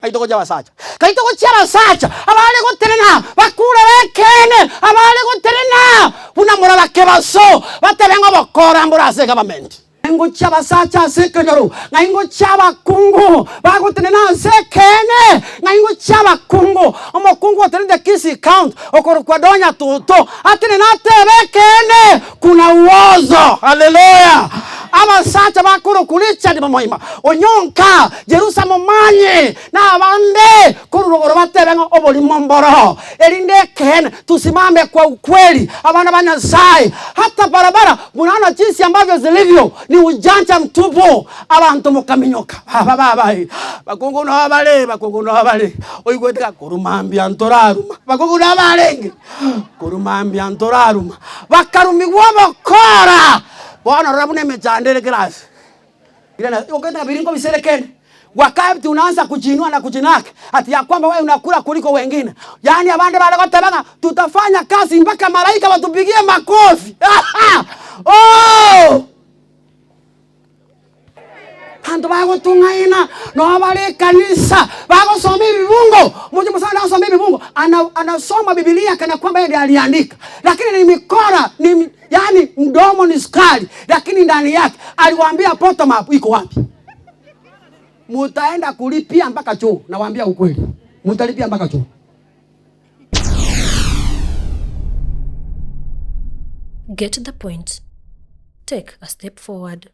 Ngai togochia abasacha, ngai togochia abasacha abare gotenena bakurere ekeene, abare gotenena buna moraba kebaso, batebe ng'a obokora mbore ase egovernment. Ng'ai ngochia abasacha ase ekenyoro, ng'ai ngochia abakungu bagotenena ase ekeene, ng'ai ngochia abakungu, omokungu otenenete Kisii County okorokwa Donya Toto, atenene atebe ekeene, kuna uozo. Haleluya! Abasacha bakorokwa Richard Momoima, Onyonka, Jerusa Momanyi, na abande korwa rogoro batebe ng'a oborimo mboro, erinde ekeene tusimame kwa ukweli, abana ba Nyasaye, hata barabara munaona jinsi ambavyo zilivyo ni ujanja mtupu. Abanto mokaminyoka, baba baba eh, bakungu noo bare, bakungu noo bare, oigwete ng'a korwa mambia ntoraruma, bakungu noo barenge, korwa mambia ntoraruma, bakarumigwa obokora. Bono rora buna emechando ere kera ase. Okogenda ng'a biria nkobisere kende, wakati unaanza kujiinua na kujinaki ati ya kwamba wewe unakula kuliko wengine, yaani abande bare goteba ng'a tutafanya kazi mpaka malaika watupigie makofi oh! Abanto bagotung'aina, noo bare ekanisa, bagosoma ebibungo, omonto omosani agosoma ebibungo, ana anasoma bibilia kana kwamba yeye ndiye aliandika, lakini ni mikora ni mi yaani mdomo ni sukari, lakini ndani yake aliwaambia bottom up iko wapi? Mutaenda kulipia mpaka choo, nawaambia ukweli, mutalipia mpaka choo. Get the point. Take a step forward.